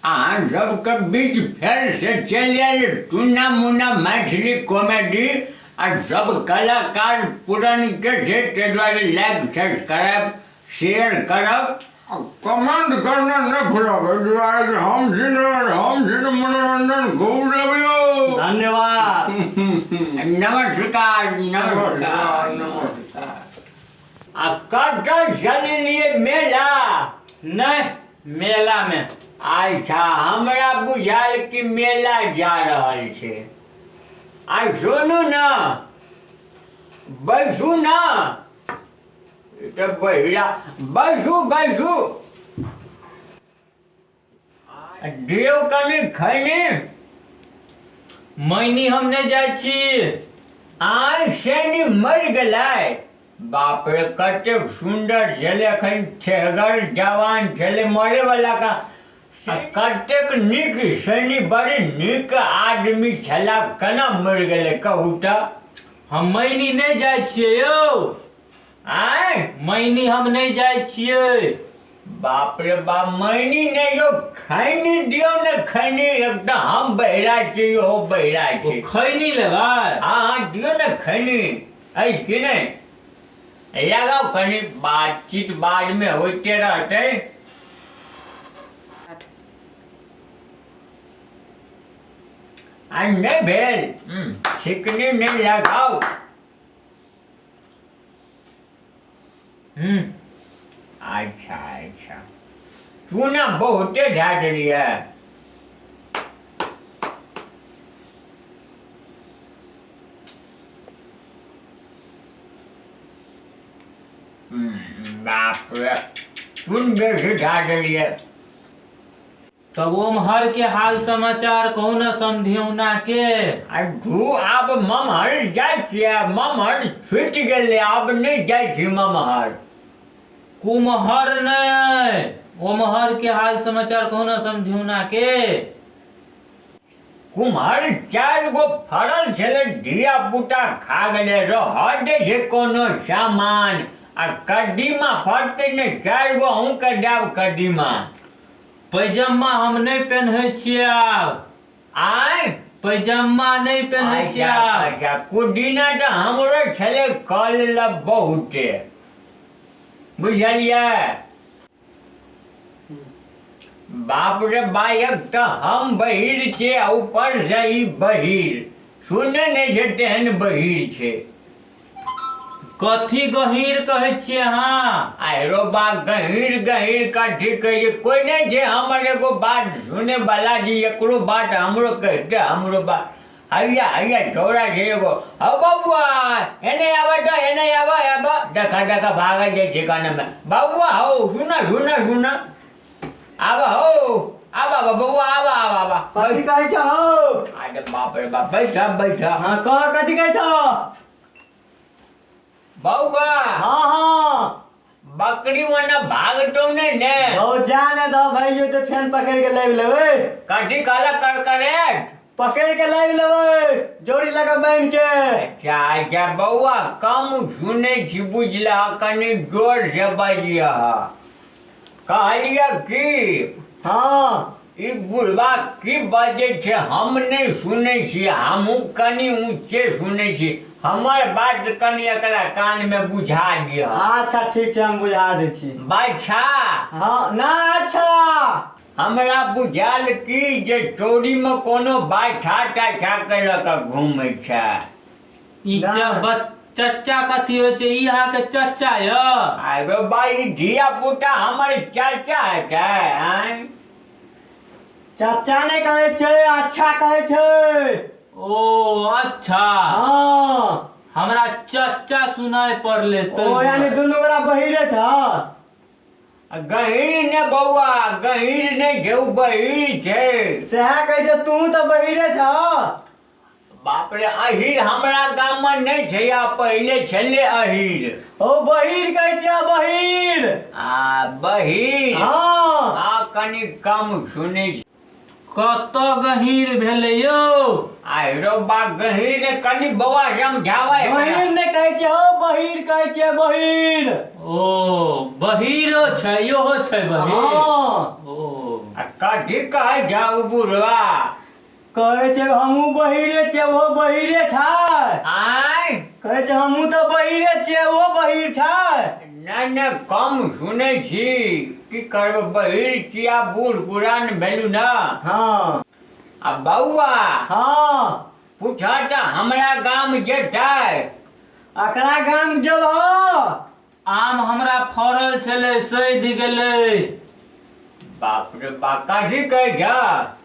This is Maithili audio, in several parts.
अहाँ सबके बीच फेरसँ चलि आयल टुन्ना मुन्ना मैथिली कॉमेडी आ सब कलाकार पुरनके छै, ताहि दुआरे लाइक सब्सक्राइब शेयर करब आ कमेंट करना नहि भूलब, एहि दुआरे जे हम छी ने, हम छी ने मनोरंजन खूब देबियौ। धन्यवाद। नमस्कार, नमस्कार, नमस्कार। आ कतऽ चललियै मेला? नहि, मेलामे। अच्छा, हमरा बुझायल कि मेला जा रहल छै। आ सुनू ने, बैसू ने, ई तऽ बहिरा, बैसू बैसू। दियौ कनि खैनी। मैनी हम नहि जाइ छी। आइ सैनी मरि गेलै? बाप रे, कतेक सुन्दर छलै, एखन ठेहगर जवान छलै, मरैवला का आ कतेक नीक सैनी, बड़ी नीक आदमी छला, केना मरि गेलै कहू तऽ? हम मैनी नहि जाइ छियै यौ। आँय? मैनी हम नहि जाइ छियै। बाप रे बाप, मैनी नहि यौ, खैनी दियौ ने खैनी। एकटा हम बहिरा छी, ओहो बहिरा ओ छै। खैनी लेबै? हँ हँ, दियौ ने खैनी। अछि कि नहि? लगाउ कनि, बातचीत बादमे होइते रहतै। आ नहि भेल? छिकनी नहि लगाउ। अच्छा अच्छा, चूना बहुते धए देलियै। बाप रे, चून बेसी धए देलियै। तब ओम्हर के हाल समाचार कहू ने समधियौना के। आ धू, आब ममहर जाइ छियै? ममहर छुटि गेलै, आब नहि जाइ छी ममहर। कुम्हर नहि, ओम्हर के हाल समाचार कहू ने समधियौना के। कुम्हर 4 गो फड़ल छलै, धिया पुता खा गेलै। रहऽ दै छै कोनो सामान आ कदीमा फड़तै ने, 4 गो अहूँके देब कदीमा। पैजामा हम नहि पेन्है छियै आब। आँय? पैजामा नहि पेन्है छियै आब। अच्छा, पुदीना तऽ हमरो छलै कल लग बहुते, बुझलियै? बाप रे बा, एक तऽ हम बहिर छियै आ ऊपरसँ ई बहिर, सुनै नहि छै तेहन बहिर छै। कथी गहीर कहै छियै अहाँ? आहिरो बा, गहीर गहीर कथी कहै छै? कोइ नहि छै हमर एगो बात सुनै बला जी एकरो बात हमरो कहिते, हमरो बात। हैया हैया छौड़ा छै एगो, हौ बौआ एने आबऽ तऽ, एने आबऽ आबऽ, देखा देखा भागल जाइ छै कानमे। बौआ हौ, सुन सुन सुन, आबऽ हौ, आबऽ आबऽ बौआ, आबऽ आबऽ आबऽ। कथी कहै छौ हौ? अरे बाप रे बाप, बैठ बैठ। हाँ कह, कथी कहै छौ? बौआ। हाँ हाँ। बकरी ओना भागतौ नहि ने? हौ जा ने दह भाई, जो तो फैन पकड़ के लाबि लेबै। कथी कहलक करकरेट? पकड़ के लाबि लेबै, जोड़ी लगा बान्हि के। अच्छा अच्छा बौआ, कम सुनै छी बुझलह, कनि जोर से बजियह। कहलियह की? हाँ। ई बुढ़बा की बजै छै हम नहि सुनै छी, हमहूँ कनि ऊँचे सुनै छी, हमर बात कनि एकरा कानमे बुझा दिअ। अच्छा ठीक छै, हम बुझा दै छी। बाछा। हाँ ना, अच्छा। हमरा बुझायल की जे चोरीमे कोनो बाछा ताछा के लऽ कऽ घूमै छै। ई चच्चा कथी होइ छै? ई अहाँके चच्चा यऽ? आरो बा, ई धिया पुता हमर चाचा हेतै? आँय? चच्चा नहि कहै छै, अच्छा कहै छै। ओ अच्छा। हाँ। हमरा चच्चा सुनाइ पड़लै। ओ यानी दुनू गोरा बहिरे छ? गहीर ने बौआ, गहीर नहि छै, ओ बहिर छै। सएह कहै छै, तू तऽ बहिरे छ। बाप रे, अहीर हमरा गाम में नहीं छै, आ पहिले छलै अहीर। ओ बहिर कहै छै, बहिर। आ बहिर। हाँ। आ कनि कम सुनै छी। कतऽ गहीर भेलै यौ? आहिरो बा, गहीर ने कनि बौआ समझाबै। गहीर ने कहै छै हौ, बहिर कहै छै, बहिर। ओ बहिरो छै, इहो छै बहिर। हाँ। ओ आ कथी कहै जाउ बुढ़वा? कहै छै हमहूँ बहिरे छियै, ओहो बहिरे छै। आँय? कहै छै हमहूँ तऽ बहिरे छियै, ओहो बहिर छै। नहि नहि, कम सुनै छी। की करबै, बहिर छी आ बूढ़ पुरान भेलू ने। हँ। आ बौआ। हँ। पूछऽ तऽ हमरा गाम जेतै? अकरा गाम जेबह? आम हमरा फड़ल छलै, सधि गेलै। बाप रे बाप, कथी कहै छ?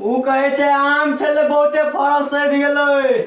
ओ कहै छै आम छलै बहुते फड़ल, सधि गेलै।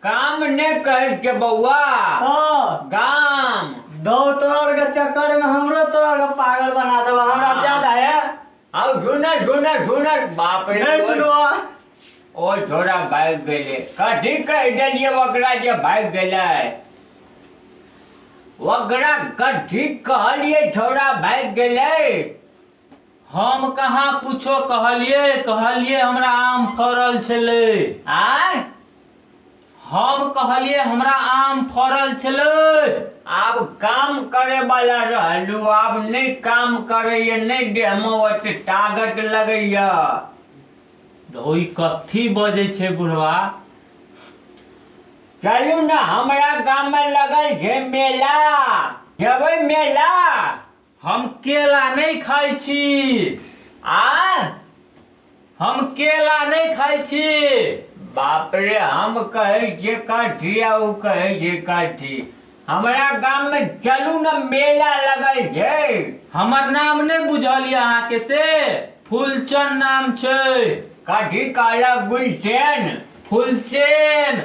काम नहि कहै छै बौआ। तऽ गाम। दौ तोहर के चक्कर में हमरो तोहर के पागल बना देबा, हमरा ज्यादा है। आउ सुन सुन सुन, बाप रे। नहीं सुनबा। ओ छोरा भागि गेलै। कथी कहि देलियै ओकरा जे भागि गेलै? ओकरा कथी कहलियै छोरा भागि गेलै? हम कहाँ कुछो कहलियै? कहलियै हमरा आम फड़ल छलै। आँय? हम कहलियै हमरा आम फड़ल छलै। आब काम करे वाला रहलू, आब नहि काम करैया, नहि देहमे ओते ताकत लगैया। ओई कथी बजै छै बुढ़वा? चलू ने, हमरा गाममे लगल छै मेला, जेबै मेला? हम केला नहि खाइ छी। आ? हम केला नहि खाइ छी। बाप रे, हम कहै छियै कथी आ ओ कहै छै कथी। हमरा गाममे चलू ने, मेला लगल छै। हमर नाम नहि बुझल यऽ अहाँके? से फूलचन नाम छै। कथी कहलक? गुलटेन? फूलचेन।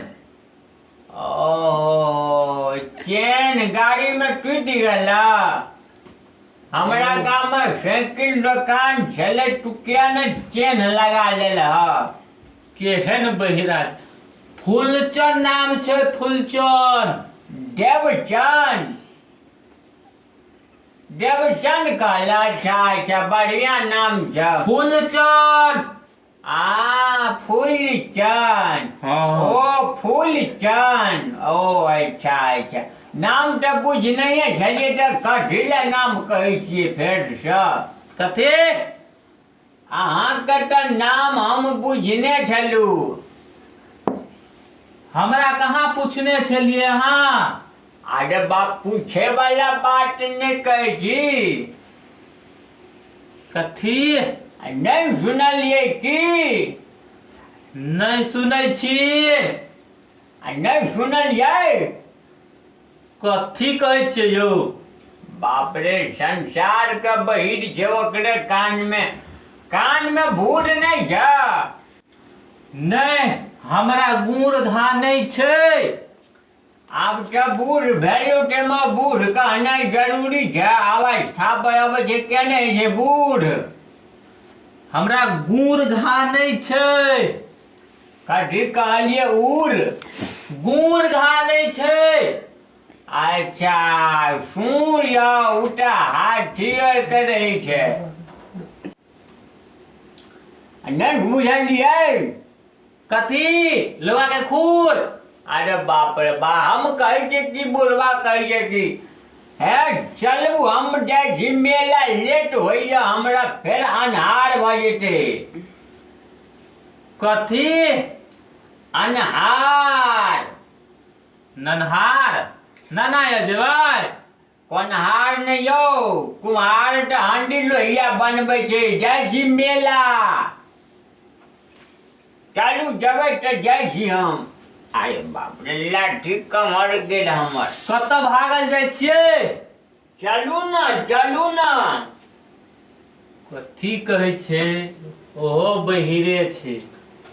ओ चेन गाड़ीमे टूटि गेल। हमरा गाममे साइकिल दोकान छलै, तू किया ने चेन लगा लेलह? केहन बहिरा। फूलचन नाम छै, फूलचन। देवचन, देवचन कहला? अच्छा अच्छा, बढ़िया नाम छै। फूलचन। आ फूलचन। हँ। ओ फूलचन, ओ अच्छा अच्छा। नाम तऽ बुझनैये छलियै, तऽ कथी लए नाम कहै छियै फेरसँ? कथी? अहाँके तऽ नाम हम बुझने छलहुँ। हमरा कहाँ पूछने छलियै अहाँ? अरे बाप, पूछे वाला बात नहि कहै छी। कथी? नहि सुनलियै की? नहि सुनै छी। आ नहि सुनलियै? कथी कहै छियै यौ? बाप रे, संसार के बहिर छै ओकरे कान मे। कान मे भूर नहि छै? नहि, हमरा गुड़ घा नहि छै। आब तऽ बूढ़ भेलो, ताहिमे बूढ़ कहनाइ जरूरी छै? अवस्था पर अबै छै, केने छै बूढ़। हमरा गुड़ घा नहि छै। कथी कहलियै, उड़? गुड़ घा नहि छै। अच्छा, सूर्य ओ तऽ हाथी आरके रहै छै। नहि बुझलियै? कथी, लोहा के खूर? अरे बाप रे बा, हम कहै छियै कि बुढ़वा कहै छै कि हे चलू, हम जाइ छी मेला, लेट होइया हमरा, फेर अन्हार भऽ जेतै। कथी? अन्हार। नन्हार नाना जेबै? कोन्हार नहि यौ, कुम्हार तऽ हांडी लोहिया बनबै छै। जाइ छी मेला, चलू, जेबै तऽ जाइ छी हम। अरे बाप रे, लाठी कमर गेल हमर। कतऽ भागल जाइ छियै? चलू ने, चलू ने। कथी कहै छै? ओहो बहिरे छै।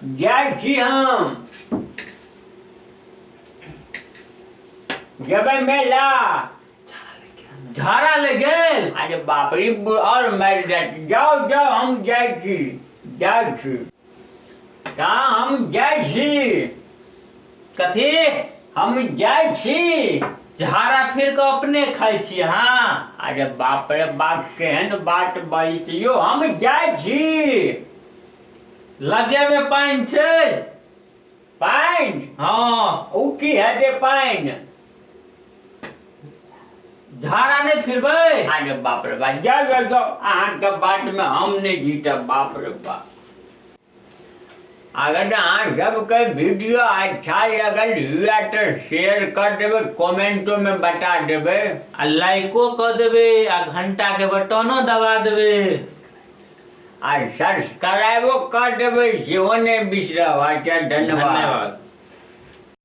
जाइ छी हम, जेबै मेला। झाड़ा ले गेल। अरे बाप रे, और मारि जायत। जाउ जाउ, हम जाइ छी, जाइ छी। कहाँ हम जाइ छी? कथी? हम जाइ छी। झाड़ा फिर कऽ अपने खाइ छी अहाँ? अरे बाप रे बाप, केहन बात बजै छी यौ। हम जाइ छी। लगे मे पानि छै? पानि? हँ। ओ की हेतै पानि? झाड़ा नहि फिरबै। अरे बाप रे बाप, जाओ जाओ जाओ, अहाँके बातमे हम नहि जीतब। बाप रे बाप। अगर अहाँ सबके वीडियो अच्छा लगल हुए तऽ शेयर कर देबै, कमेंटो में बता देबै आ लाइको कऽ देबै आ घंटा के बटनो दबा देबै आ सब्सक्राइबो कर देबै, सेहो नहि बिसरब। अच्छा, धन्यवाद। धन्यवाद।